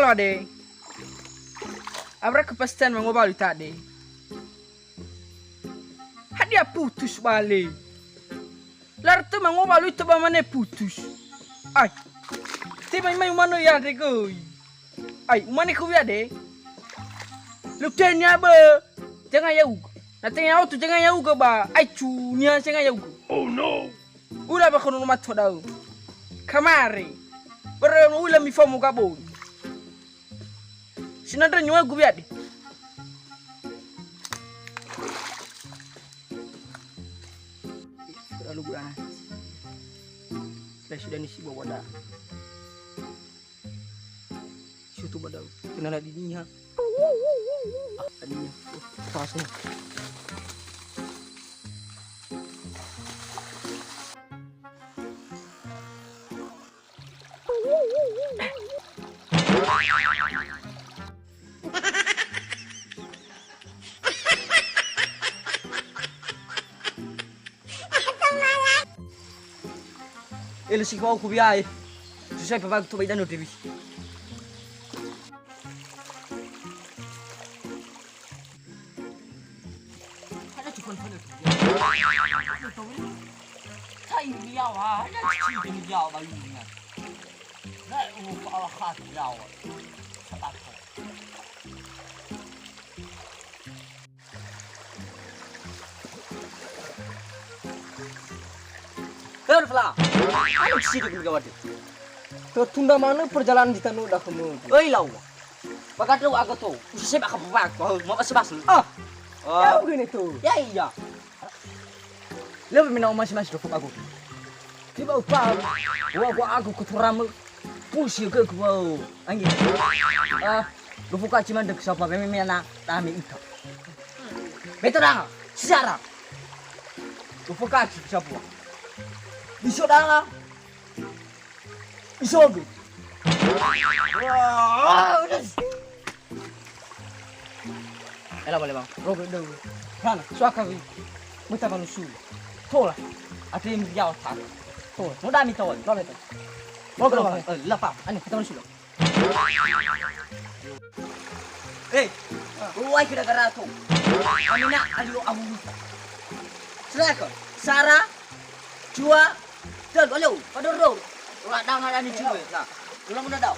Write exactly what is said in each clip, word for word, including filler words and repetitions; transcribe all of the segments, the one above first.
Ade. Awara kepastian mangowalu ita, Ade. Hadia putus bale? Lar tö mangowalu ita ba mane putus. Ai. Te mai mai umanö ya, Ade göi. Ai, umane khöu ya, Ade. Lö tenga bö. Tenga ya'ugö. Na tenga ya'otu, tenga ya'ugö ba aicu niha tenga ya'ugö. Oh no. Ula ba khönu matua da'ö. Kamare. Börö no ula mifomo gaboni. Sinandra nyuagu biade. Lalu gurana. Sudah, sudah nisi bawa dah. Sutu badau. Kenal di niha. Ah, di niha. Oh, pas ni. Eh, lö si fao ku biae. Susah papa tu bai dano dewi. Ada cuman pada tu. Ada tahu ni. Saya ni yawa, ada cuci ni yawa ini. Nah, oh, kalau khas yawa. Sabar. Hör, Fla. Anu sidik megawati. Tertunda manö perjalanan di tanu dah kemu. Oi, lau. Bagat lu aga to. Usi seba ka bapak. Mau basa-basa. Ah. Oh. Ya, begini tuh. Ya, iya. Lebih menau masing-masing dokok aku. Tiba upah. Wa, wa aku keturamö. Pusi ke ku bau. Anggi. Ah, gofoka ciman dek sapa meme na tami ita. Beto danga, sejarah. Gofoka ci sapa. Iso danga. Iso gu. Wah, udah. Ela bale bang. Rogo deu. Hana, suaka wi. Muta manusu. Tola. Ate mriao ta. Tola. Muda mi tawon. Rogo deu. Rogo bang. Eh, lapa. Ani kita manusu. Eh, uwai kira garato. Amina alio amunuta. Serahkan. Sara, Jua, Tölu, alio, padoro. Ula danga dani cuma. Nah, ulang udah dau.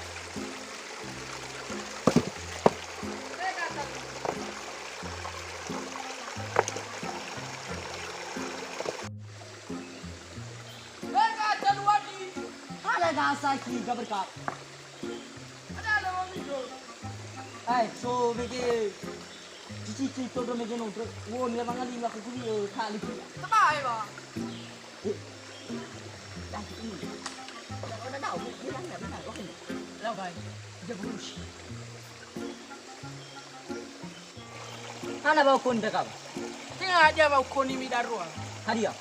Hala gasa ki gaberkat. Ai, so mege. Cici, cici, todo mege no, bro. Wo, ni mangali aku kuli, eh, kali. Tebai, Bang. Eh. Lagi ini. Udah, udah tahu, bilang ya, bilang, oke. Lau, guys. Dia burus. Hana bau koni daka. Tenga hadia bau koni midarua. Hadia?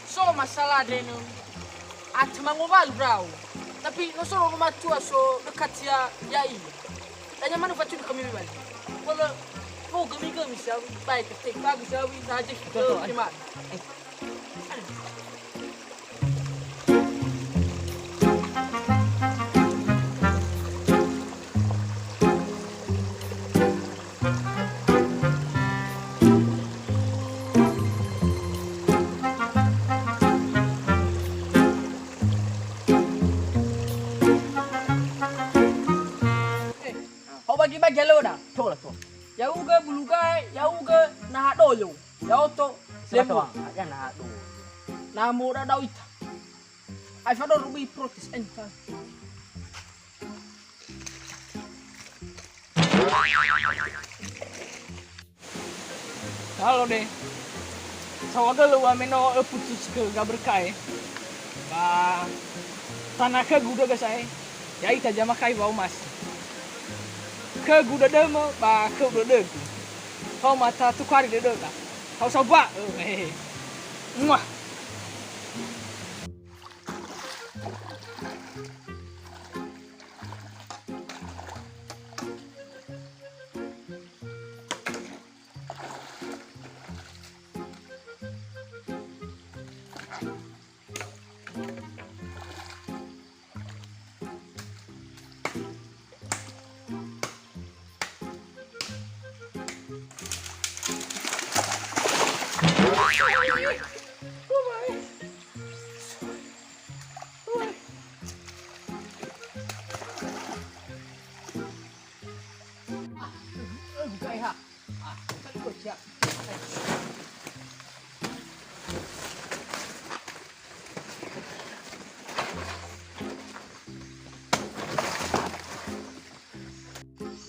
So masalah denu. Atema ngowalu rau. Tapi no so rumah tua so dekat ya, ya ini. Tanya mana facu kami balik. Kalau mau gemi-gemi siawi, baik ketik bagus siawi saja kita. Betul, betul. Terima. Eh. Ho bagi-bagi halöda. Tola, tola. Ya'ugö bulugae, ya'ugö naha doyo. Ya'oto lembo. Ya naha doyo. Na mo dadao ita. Ai fado rubi protes enta. Halo de. Saohagölö wameno öputus ke gaberkae. Ba tana ke gudögö sae. Ya'ita zamakai wa'omasi. Khögu dödömö ba khöu dödögu. Faoma tatukari dödöda. Hau saoba. Muah.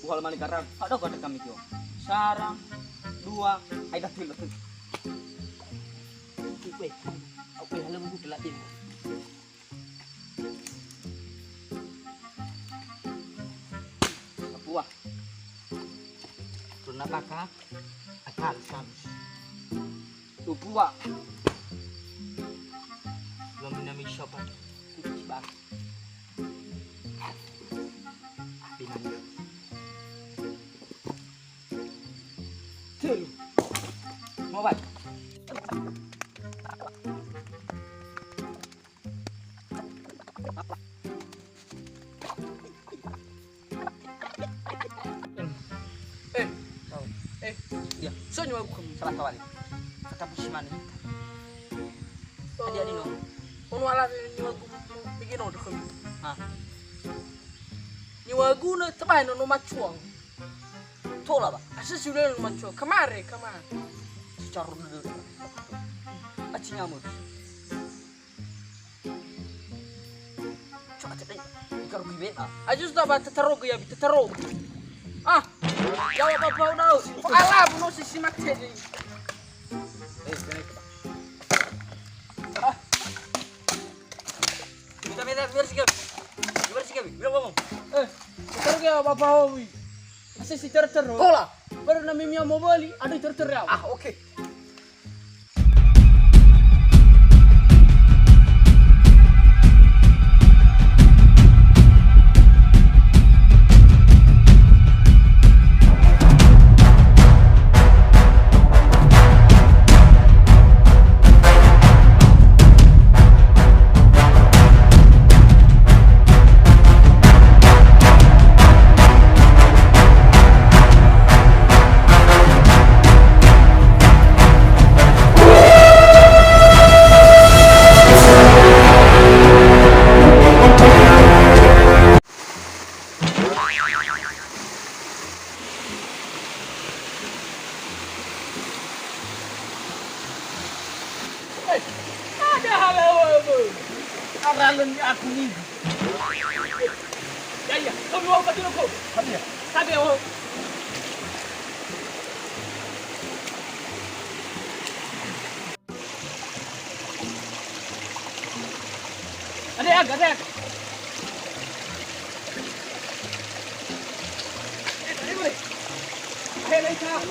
Hal mani karam, ada kata kami kio. Sarang, dua, ai datil, datil. Uwe, uwe, hal mungkin telat ini. Apuah. Pernah baka, akal, kamis. Tupua. Belum minum isya, Pak. Kucing, Bang. Bingung. Telu. Mau, Bang. Eh, eh, ya. So nyawagu khömi. Salah kawali. Kata busi mane. Adi-adi no. Ono ala nyawagu bikin order khömi. Ha. Nyawagu na tebai no no macuang. Tola ba. Asal sudah no macuang. Kemare, kemare. Secara dulu. Aci ngamut. Coba cek deh, ikaru kibe, ah. Ayo sudah, ba, tataroge ya, bi, tataroge. Ah, ya, ba, ba, ba, udah. Kok alam, no, si, si mati aja. Eh, sini. Ah. Minta, minta, biar sikit. Biar sikit, biar ngomong. Eh, tataroge ya, Bapak Howi. Masih si tertero. Tola. Baru nami mia mau beli, ada tertero ya. Ah, oke. Hei, ada hal apa? Aralun aku ni. Ya, ya, kau bawa ke dulu kau. Hadiah. Hadiah, oh. Ada ya, ada ya. Eh, tadi boleh. Akhirnya, Kak.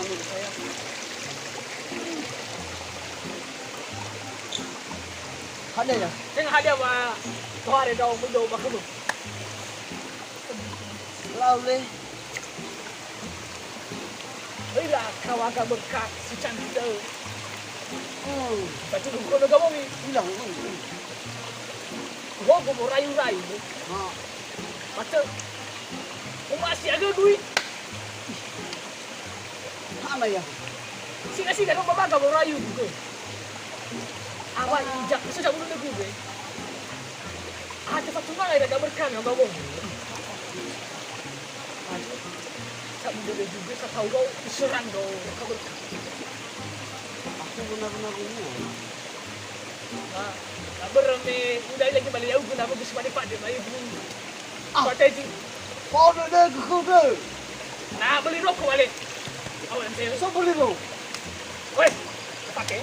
Hadiah ya? Tenga hadiah, Pak. Tuh ada daun mudo, Pak. Lau le. Ila kawaga berkat si cantik da'ö. Hmm. Batu dungkul mega bongi. Ila, hmm. Hogo morayu-rayu. Ha. Batu. Umasi aga dui. Hana ya. Sina-sina no mamaga morayu juga. Awa injak, bisa cabut dulu gue. Ada satu ngai ada berkah nggak bangun. Aduh, tak mudah juga, tak tahu kau diserang kau, kau ber- Aku benar-benar bingung. Nah, tak bereme, udah lagi balik jauh, kenapa gue sempat dipakai, balik dulu. Ah. Pakai ji. Kau udah, udah, kau udah. Nah, beli rokok balik. Awak nanti. So beli rokok. Weh, pakai.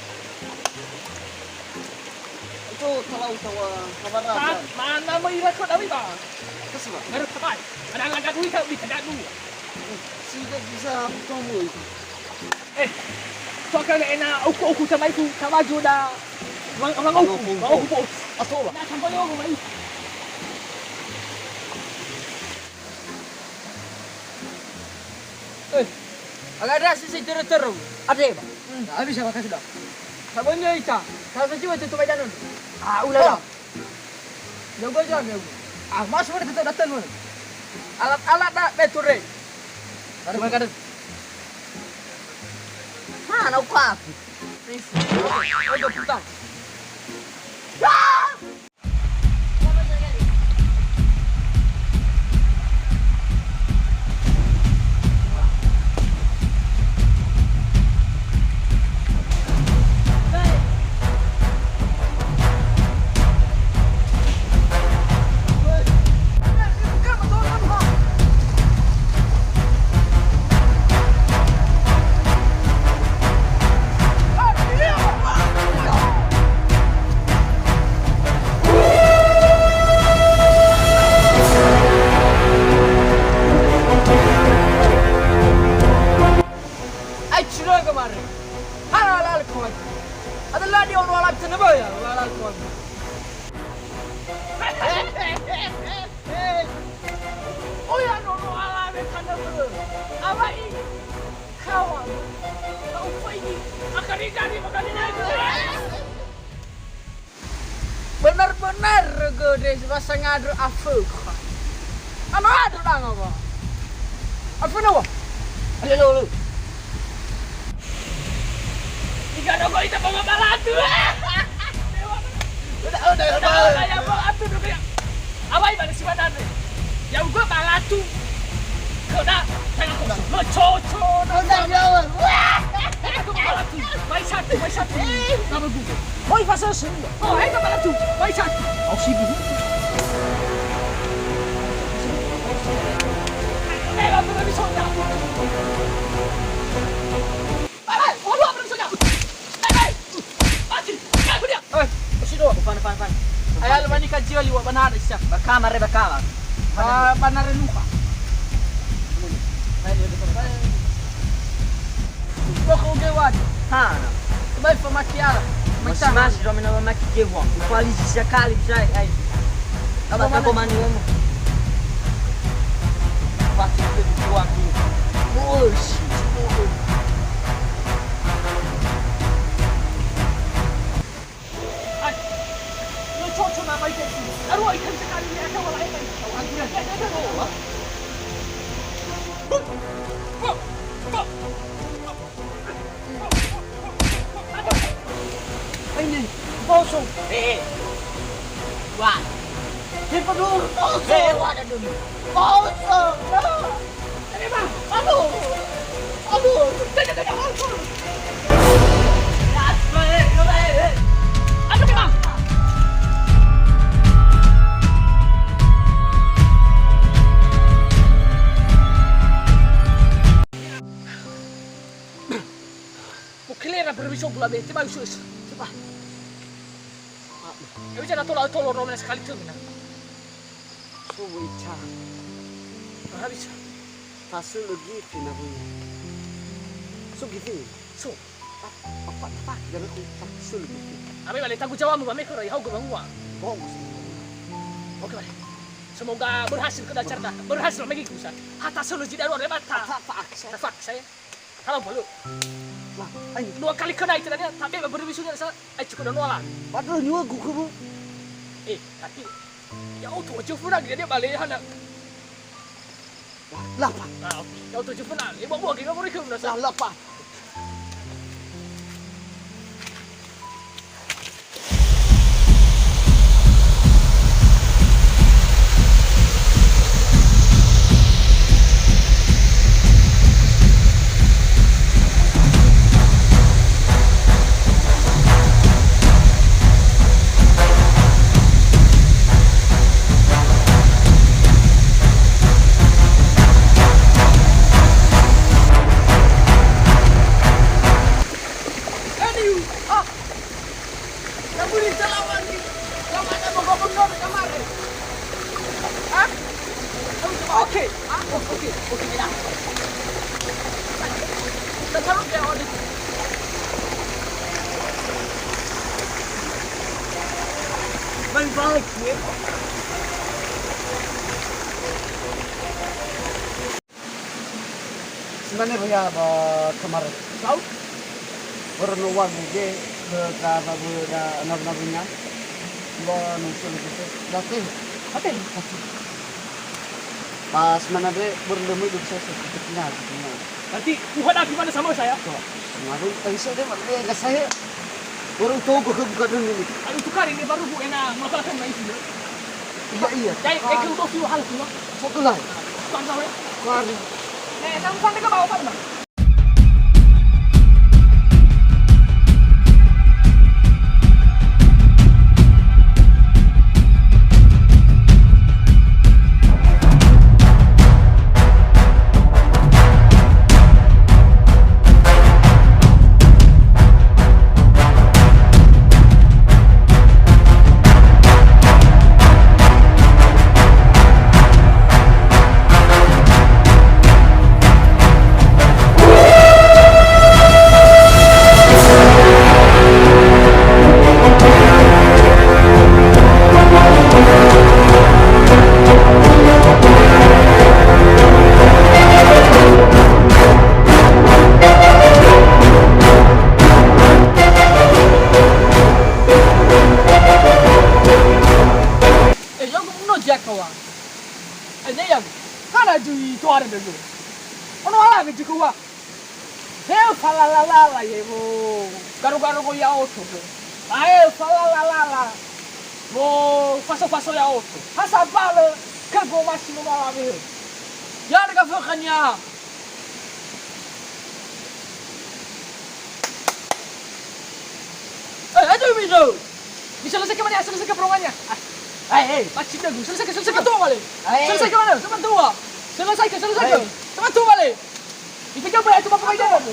Itu kalau tawa kabar apa? Mana mau ira kau tahu, Bang? Terus, Bang? Ngerti, Bang? Ada lagi duit, tak bisa dadu. Tidak bisa kamu itu. Eh, so kan ena uku-uku sama itu, sama juga. Bang, bang, uku, bang, uku, bos. Atau, Bang? Nah, sampai aku, Bang. Eh, aga ada sisi tero-tero. Ada, Bang. Hmm, habis ya, makasih, Bang. Sabunnya ita. Salah satu itu tuh badan. Ah, ulah, Bang. Jago aja, jago. Ah, mas mana tetap datang, Bang. Alat-alat dah betul, Re. Ada, Bang, ada. Mana aku? Ada putang. Ah! Wa sangandrö afögu. Ano andrö danga wa. Aföna wa. Ayo, ayo, ayo. Iga rogo ita bawa balatu. Udah, udah, udah. Udah, ya, balatu dulu ya. Awai balik si badan. Ya, gua balatu. Kena, tengok. Lo coco. Udah, udah. Wah. Tengok, balatu. Mai satu, mai satu. Nama gua? Hoi, pasal sini. Oh, hai, kepala tu. Baik, San. Au sibuk. Eh, lalu, lalu, soalnya. Hai, hai, waduh, apa soalnya? Hai, hai. Mati. Hai, dia. Eh, sido. Pan, pan, pan. Ayah, lu mani kajiwa liwat, ba na ada, siap. Ba kamar, ba kamar. Ba, ba na renunga. Hai, dia, dia, dia. Pokok gewan. Ha. Tebai famaki ala. Masing-masing dua mena mamaki gewan. Koalisi siakali bisa, ai. Apa komani kamu? Pasti itu buat tu. Oh, shit. Ai. Lo coco na mai tesi. Lalu ai kan sekali ni ada wala ai. Aku dah ada ada lo. Aine, baoso. Eh, eh. Wah. Dia peduli, baoso. Eh, wah, ada dulu. Baoso. Nah. Aduh. Aduh. Aduh. Mukelera beriso bula be, tebai usus. Coba. Ya, bisa na tola, tola, rola sekali tu, nah. So, boy, ca. Nah, bisa. Tasölö göi na, boy. So, gitu. So. Apa, apa, jangan aku tasölö göi. Abi balik tanggung jawabmu, ba me khöra, ya, hau gua. Bagus. Oke, balik. Semoga berhasil ke dasar dah. Berhasil lagi ku sa. Hatta solo jida luar lebat ta. Terpaksa. Terpaksa ya. Kalau belum. Lah, ayo. Dua kali kena itu tadi, tapi baru bisunya sa. Ayo cukup dan wala. Padahal nyuwa ku ku. Eh, tapi ya auto aja pun lagi dia balik hana. Lah, lah, Pak. Ah, oke. Ya auto aja pun lagi. Bawa bawa kita beri ke mana sa. Lah, lah, Pak. Aduh, ah. Yang boleh salawan ni. Yang mana mau gubernur kemarin? Hah? Oke. Ah, oke. Oke, ya. Kita taruh dia, oh, dia. Bye-bye, ya. Simane wea ba kamar. Lau? Börö no uagu ge, bö da, ba, bö da, na, na, na, ba no solo gitu. Date. Ate? Ate. Ba simane be, börö lö möi duksa se, gitu, gitu, gitu. Berarti, uhadapi mana sama saya? Tuh. Kemarin, tadi saya, dia, dia, nggak saya. Orang tahu gua buka dulu nih. Aduh, tukar ini baru, Bu, enak. Maka akan main sini. Iya, iya. Dai, eh, ke udah view hal semua. Satu lah. Tukar sama ya? Tukar. Eh, sama sampai ke bawah, Pak, Bang. Ene ya, kana ju i toare bego. Ono ala ke jikua. He falalalala ye wo. Garo-garo go ya oto go. Ae falalalala. Wo faso-faso ya oto. Hasa bale ke go masi no malawe. Ya de ka fekania. Eh, aduh, Mido. Bisa selesai ke mana? Selesai ke peronganya. Ah, eh, eh, pasti dah. Selesai ke, selesai ke. Sama tua balik. Eh. Selesai ke mana? Sama tua. Selesai ke, selesai ke. Eh. Sama tua balik. Itu coba ya, cuma pemain.